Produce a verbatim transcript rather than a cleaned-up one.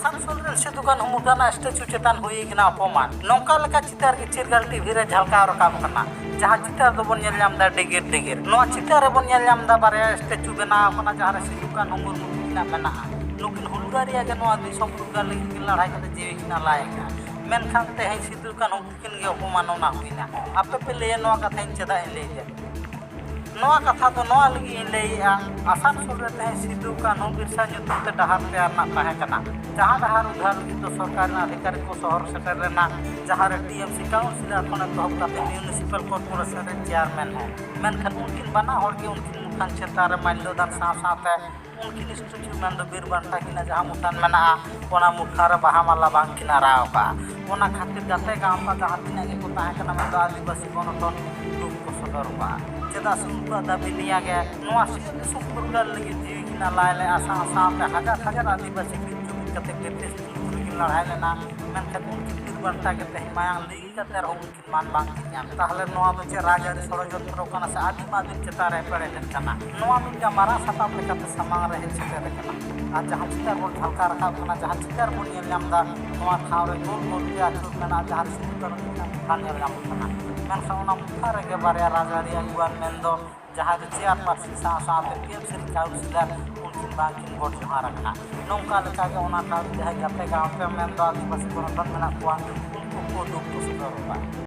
ᱟᱥᱟᱱᱥᱳᱞ ᱨᱮᱱ ᱥᱤᱫᱩ ᱠᱟᱹᱱᱦᱩ ᱢᱩᱴᱷᱟᱱᱟᱜ ᱥᱴᱮᱪᱩ ᱪᱮᱛᱟᱱ ᱦᱩᱭ ᱟᱠᱟᱱᱟ ᱚᱯᱚᱢᱟᱱ, ᱱᱚᱝᱠᱟ ᱞᱮᱠᱟ ᱪᱤᱛᱟᱨ ᱜᱮ ᱪᱤᱨᱜᱟᱞ ᱴᱤᱵᱷᱤ ᱨᱮ ᱡᱷᱟᱞᱠᱟᱣ ᱨᱟᱠᱟᱵ ᱟᱠᱟᱱᱟ᱾ ᱡᱟᱦᱟᱸ ᱪᱤᱛᱟᱨ ᱫᱚᱵᱚᱱ ᱧᱮᱞ ᱧᱟᱢ ᱮᱫᱟ ᱰᱤᱜᱤᱨ ᱰᱤᱜᱤᱨ, ᱱᱚᱣᱟ ᱪᱤᱛᱟᱨ ᱨᱮᱵᱚᱱ ᱧᱮᱞ ᱧᱟᱢ ᱮᱫᱟ ᱵᱟᱨᱭᱟ ᱥᱴᱮᱪᱩ ᱵᱮᱱᱟᱣ ᱟᱠᱟᱱᱟ, ᱡᱟᱦᱟᱸ ᱨᱮ ᱥᱤᱫᱩ ᱠᱟᱹᱱᱦᱩ ᱢᱩᱨᱢᱩ ᱛᱟᱹᱠᱤᱱᱟᱜ ᱢᱮᱱᱟᱜᱼᱟ᱾ ᱱᱩᱠᱤᱱ ᱦᱩᱞᱜᱟᱹᱨᱤᱭᱟᱹ ᱜᱮ ᱱᱚᱣᱟ ᱫᱤᱥᱚᱢ ᱯᱷᱩᱨᱜᱟᱹᱞ ᱞᱟᱹᱜᱤᱫ ᱠᱤᱱ ᱞᱟᱹᱲᱦᱟᱹᱭ ᱠᱟᱛᱮ ᱡᱤᱣᱤ ᱠᱤᱱ ᱟᱞᱟᱭ ᱟᱠᱟᱫᱼᱟ, ᱢᱮᱱᱠᱷᱟᱱ ᱛᱮᱦᱮᱧ ᱥᱤᱫᱩ ᱠᱟᱹᱱᱦᱩ ᱛᱟᱹᱠᱤᱱ ᱜᱮ ᱚᱯᱚᱢᱟᱱᱚᱱᱟ ᱦᱩᱭᱱᱟ᱾ ᱟᱯᱮ ᱯᱮ ᱞᱟᱹᱭᱟ ᱱᱚᱣᱟ ᱠᱟᱛᱷᱟ ᱤᱧ ᱪᱮᱫᱟᱜ ᱤᱧ ᱞᱟᱹᱭ ᱠᱮᱫ? ᱱᱚᱣᱟ ᱠᱟᱛᱷᱟ ᱫᱚ ᱱᱚᱣᱟ ᱞᱟᱹᱜᱤᱫ ᱤᱧ ᱞᱟᱹᱭᱮᱜᱼᱟ, ᱟᱥᱟᱱᱥᱳᱞ ᱨᱮ ᱛᱮᱦᱮᱧ ᱥᱤᱫᱩ ᱠᱟᱹᱱᱦᱩ ᱵᱤᱨᱥᱟ ᱧᱩᱛᱩᱢ ᱛᱮ ᱰᱟᱦᱟᱨ ᱛᱮᱭᱟᱨ ᱨᱮᱱᱟᱜ ᱛᱟᱦᱮᱸ ᱠᱟᱱᱟ᱾ ᱡᱟᱦᱟᱸ ᱰᱟᱦᱟᱨ ᱩᱫᱷᱟᱨ ᱞᱟᱹᱜᱤᱫ ᱫᱚ ᱥᱚᱨᱠᱟᱨ ᱨᱮᱱ ᱟᱫᱷᱤᱠᱟᱨᱤ ᱠᱚ ᱥᱚᱦᱚᱨ ᱥᱮᱴᱮᱨ ᱞᱮᱱᱟ, ᱡᱟᱦᱟᱸ ᱨᱮ ᱴᱤ ᱮᱢ ᱥᱤ ᱠᱟᱣᱩᱱᱥᱤᱞᱟᱨ ᱠᱷᱚᱱ ᱮᱛᱚᱦᱚᱵ ᱠᱟᱛᱮ ᱢᱤᱭᱩᱱᱤᱥᱤᱯᱟᱞ ᱠᱚᱨᱯᱳᱨᱮᱥᱚᱱ ᱨᱮᱱ ᱪᱮᱭᱟᱨᱢᱮᱱ ᱦᱚᱸ᱾ ᱢᱮᱱᱠᱷᱟᱱ ᱩᱱᱠᱤᱱ ᱵᱟᱱᱟ ᱦᱚᱲ ᱜᱮ ᱩᱱᱠᱤᱱ ᱢᱩᱴᱷᱟᱱ ᱪᱮᱛᱟᱱ ᱨᱮ ᱢᱟᱞᱞᱚ ᱫᱟᱱ ᱥᱟᱶ ᱥᱟᱶᱛᱮ ᱩᱱᱠᱤᱱ ᱥᱴᱮᱪᱩ ᱢᱮᱱᱫᱚ ᱵᱤᱨ ᱵᱟᱱᱴᱟ ᱠᱤᱱᱟᱜ ᱡᱟᱦᱟᱸ ᱢᱩᱴᱷᱟᱱ ᱢᱮᱱᱟᱜᱼᱟ, ᱚᱱᱟ ᱢᱩᱴᱷᱟᱱ ᱨᱮ ᱵᱟᱦᱟ ᱢᱟᱞᱟ ᱵᱟᱝ ᱠᱤᱱ ᱟᱨᱟᱣ ᱟᱠᱟᱫᱼᱟ᱾ ᱚᱱᱟ ᱠᱷᱟᱹᱛᱤᱨ ᱜᱟᱛᱮ ᱜᱟᱶᱛᱟ ᱡᱟᱦᱟᱸ ᱛᱤᱱᱟᱹᱜ ᱜᱮᱠᱚ ᱛᱟᱦᱮᱸ ᱠᱟᱱᱟ, ᱢᱮᱱᱫᱚ ᱟᱹᱫᱤᱵᱟᱹᱥᱤ ᱜᱚᱱᱚᱴᱷᱚᱱ, ᱫᱩᱠ ᱠᱚ ᱥᱚᱫᱚᱨ ᱟᱠᱟᱫᱼᱟ᱾ ᱪᱮᱫᱟᱜ ᱥᱮ ᱩᱱᱠᱩᱣᱟᱜ ᱫᱟᱹᱵᱤ ᱱᱤᱭᱟᱹ ᱜᱮ, ᱱᱚᱣᱟ ᱥᱤᱧᱚᱛ ᱫᱤᱥᱚᱢ ᱯᱷᱩᱨᱜᱟᱹᱞ ᱞᱟᱹᱜᱤᱫ ᱡᱤᱣᱤ ᱠᱤᱱ ᱟᱞᱟᱭ ᱞᱮᱫᱼᱟ, ᱥᱟᱶ ᱥᱟᱶᱛᱮ ᱦᱟᱡᱟᱨ ᱦᱟᱡᱟᱨ ᱟᱹᱫᱤᱵᱟᱹᱥᱤ ᱠᱤᱱ ᱡᱩᱢᱤᱫ ᱠᱟᱛᱮ ᱵᱨᱤᱴᱤᱥ ᱵᱤᱨᱩᱫᱷ ᱨᱮᱠᱤᱱ ᱞᱟᱹᱲᱦᱟᱹᱭ ᱞᱮᱱᱟ, ᱢᱮᱱᱠᱷᱟᱱ ᱩᱱᱠᱤᱱ ᱵᱤᱨ ᱵᱟᱱᱴᱟ ᱜᱮ ᱛᱮᱦᱮᱧ ᱢᱟᱭᱟᱝ ᱞᱤᱸᱜᱤ ᱠᱟᱛᱮ ᱨᱮᱦᱚᱸ ᱩᱱᱠᱤᱱ ᱢᱟᱱ ᱵᱟᱝ ᱠᱤᱱ ᱧᱟᱢ᱾ ᱛᱟᱦᱚᱞᱮ ᱱᱚᱣᱟ ᱫᱚ ᱪᱮᱫ ᱨᱟᱡᱽᱟᱹᱨᱤ ᱥᱚᱲᱚᱡᱚᱱᱛᱨᱚ ᱠᱟᱱᱟ ᱥᱮ ᱟᱹᱫᱤᱢ ᱟᱹᱫᱤᱢ ᱪᱮᱛᱟᱱ ᱨᱮ ᱮᱯᱮᱨᱦᱮᱸᱰᱮᱡ ᱠᱟᱱᱟ? ᱱᱚᱣᱟ ᱢᱤᱫᱴᱟᱝ ᱢᱟᱨᱟᱝ ᱥᱟᱛᱟᱢ ᱞᱮᱠᱟᱛᱮ ᱥᱟᱢᱟᱝ ᱨᱮ ᱦᱮᱡ ᱥᱮᱴᱮᱨ ᱟᱠᱟᱱᱟ᱾ ᱟᱨ ᱡᱟᱦᱟᱸ ᱪᱤᱛᱟᱹᱨ ᱵᱚᱱ ᱡᱷᱟᱞᱠᱟᱣ ᱨᱟᱠᱟᱵ ᱠᱟᱱᱟ, ᱡᱟᱦᱟᱸ ᱪᱤᱛᱟᱹᱨ ᱵᱚᱱ ᱧᱮᱞ ᱧᱟᱢ ᱮᱫᱟ, ᱱᱚᱣᱟ ᱴᱷᱟᱶ ᱨᱮ ᱜᱳᱞ ᱜᱳᱞ ᱛᱮ ᱟᱹᱪᱩᱨ ᱢᱮᱱᱟᱜᱼᱟ, ᱡᱟᱦᱟᱸ ᱨᱮ ᱥᱤᱫᱩ ᱠᱟᱹᱱᱦᱩ ᱠᱤᱱ ᱛᱟᱦᱮᱸ ᱧᱮᱞ ᱧᱟᱢᱚᱜ ᱠᱟᱱᱟ᱾ ᱢᱮᱱᱠᱷᱟᱱ ᱚᱱᱟ ᱢᱩᱴᱷᱟᱹᱱ ᱨᱮᱜᱮ ᱵᱟᱨᱭᱟ ᱨᱟᱡᱽᱟᱹᱨᱤ ᱟᱹᱜᱩᱣᱟᱱ ᱢᱮᱱᱫᱚ ᱡᱟᱦᱟᱸᱭ ᱫᱚ ᱪᱮᱭᱟᱨᱯᱟᱨᱥᱚᱱ ᱥᱟᱶ ᱥᱟᱶᱛᱮ ᱴᱤ ᱮᱢ ᱥᱤ ᱨᱮᱱ ᱠᱟᱣᱩᱱᱥᱤᱞᱟᱨ, ᱩᱱᱠᱤᱱ ᱵᱟᱝᱠᱤᱱ ᱜᱚᱰ ᱡᱚᱦᱟᱨ ᱟᱠᱟᱱᱟ᱾ ᱱᱚᱝᱠᱟ ᱞᱮᱠᱟᱜᱮ ᱚᱱᱟ ᱴᱷᱟᱶ ᱨᱮ ᱡᱟᱦᱟᱸᱭ ᱜᱟᱛᱮ ᱜᱟᱶᱛᱟ ᱢᱮᱱᱫᱚ ᱟᱹᱫᱤᱵᱟᱹᱥᱤ ᱜᱚᱱᱚᱴᱷᱚᱱ ᱢᱮᱱᱟᱜ ᱠᱚᱣᱟ, ᱩᱱᱠᱩ ᱠᱚ ᱫᱩᱠ ᱠᱚ ᱥᱚᱫᱚᱨ ᱟᱠᱟᱫᱼᱟ᱾